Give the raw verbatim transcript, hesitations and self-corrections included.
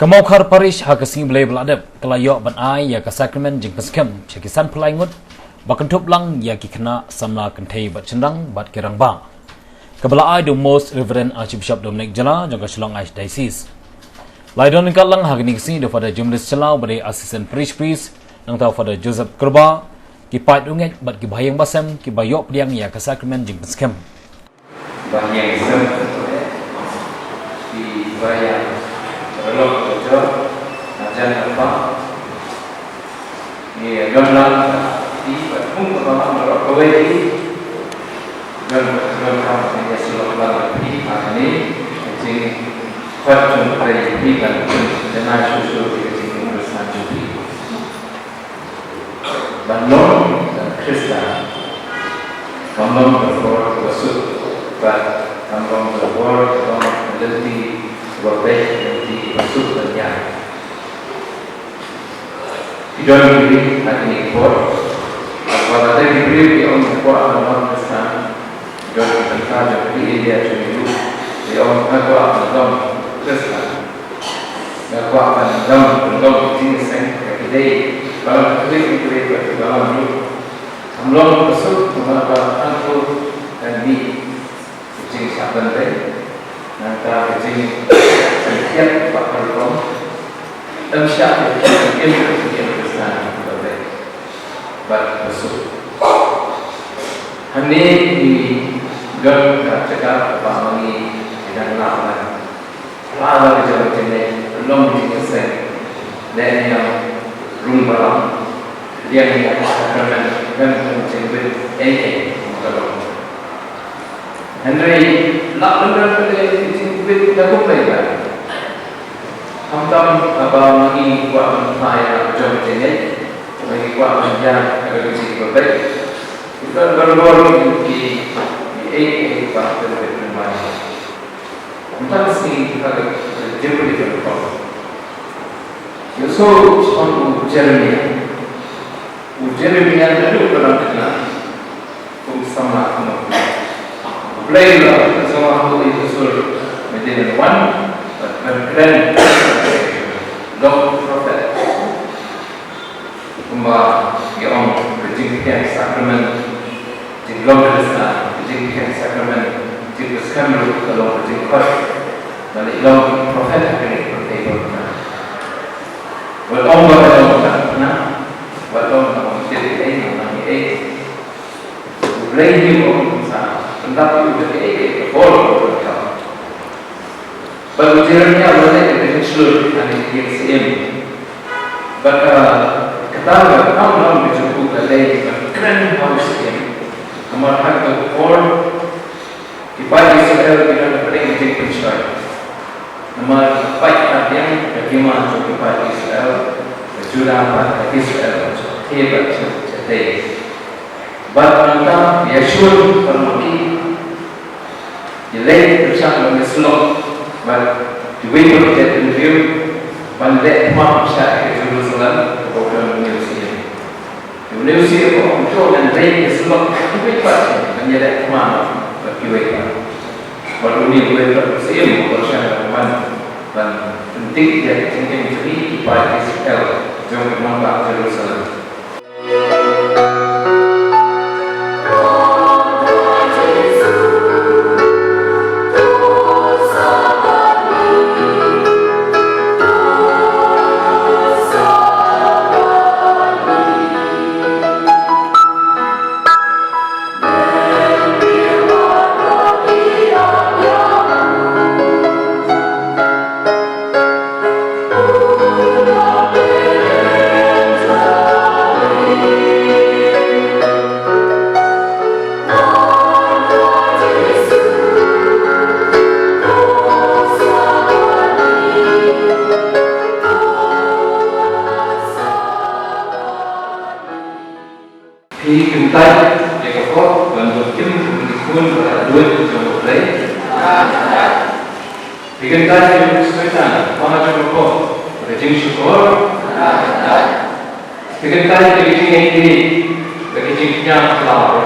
Ka Mawkhar Parish ha ka sngi Blei ba la dep ka la ïoh ban ai ïa ka sakramen jingpynskhem sha ki san phew lai ngut ba kynthup lang ïa ki khynnah samla kynthei bad shynrang bad ki rangbah. Kaba la ai da u Most Reverend Archbishop Dominic Jala jong ka Shillong Archdiocese. La ïadon ryngkat lang ha kane ka sngi da u Father Jimlis Shylla uba dei Assistant Parish Priest, nangta u Father Joseph Kyrba, ki paid riewngeit bad ki bahaïing bahasem kiba ïoh pdiang ïa ka sakramen jingpynskhem. Bahaïing bahasem, ki bahaïing paralok, ki jor, hajan napa, ngi don lang, ki bad kum ka bang baroh kawei, ki don, don kam, ngi ïasyllok lang, ki ha kane ka jingkhot jong U Trai, ki bad janai shuh shuh ïa ka jingim Khristan jong ki. Ban long Khristan kam long ka por kaba suk, bad kam long ka por kaba long ka lynti kaba beit, ka lynti kaba suk ban ïaid. Ki don ki briew ha kine ki por, bad lada ki briew ki ong ki kwah ban long Khristan, ki don ki bynta jong ka ri India jong ngi ruh, ki ong nga kwah ban long Khristan. Nga kwah ban long, ban long ka jingïaseng, ka dei ba long Katolik, Katolik bad kiba long ruh. Kam long ka suk, namar ba hangto kan mih ka jingshah ban rei, nangta ka jingpynkhiah kaba ha rukom. Ym shah ban im ka jingim Khristan kaba rei bad kaba suk. Hangne ngi don ka jaka kaba ma ngi dang lah ban Pla la ka jong ka jingngeit, long ka jingïaseng, leh niam, rung balang, liang ïa ka sakramen, khlem ka jingwit ei ei, kumta long. Hynrei lah lyngngoh ka jingwit da kumta ïa ka. Khamtam haba ma ngi kwah ban pla ïa la ka jong ka jingngeit, ma ngi kwah ban ïa ka jingkyrpad. Kumta don baroh ki, ki ei ei ba ka jingwit lyngngoh. Mynta ka sngi ha ka jingpyni jong ka Ïohsngew shaphang u Jeremiah. U Jeremiah naduh ba dang khynnah kum samla khynnah. U Blei u la pynshong ha u ïa ka sur ba dei ban wan bad ban kren long prophet. Kumba ngi ong ka jingpdiang sakramen jinglong Khristan, ka jingpdiang sakramen jingpyrshang ruh ka long ka jingkhot ban long prophet ha kane ka pyrthei ba kane. Wat ong ba ka long ka kane, wat ong ba ka long ka long ka long ka long. U Blei hi u ong sa, pyndap ïa u da kaei kaei ka bor ka bor ka. Bad u Jeremiah u la leh ka jingshlur ha kane ka ïing syiem. Bad, uh, kata ka kam long ka jong u ka dei ban kren ha u syiem. Namar ha kata ka por ki paid Israel ki don hapdeng ka jingpynshoi. Namar ka paid ka diang ka hima jong ki paid Israel, ka Judah bad ka Israel, te bad te. Bad nangta ïa shun paralok ki, ki leit pyrshang ban ïasyllok bad kiwei pat ki jaitbynriew ban leh khmat sha ka Jerusalem kaba u don une u syiem. Une u syiem u ong to ngan leit ïasyllok bad kiwei pat, ngan ïaleh khmat bad kiwei pat. Bad une uwei pat u syiem u pyrshang ban wan ban pyntip ïa ka jingim jong ki paid Israel jong ka nongbah Jerusalem. Phi kyntait ïa ka pop ban bud kim kum ki khun ba la duh jong U Blei. Phi kyntait ïa ka Soitan ba ha jong ka pop, ka jingshukor. Phi kyntait ïa ka jingïeit, ka jingkñia khlaw.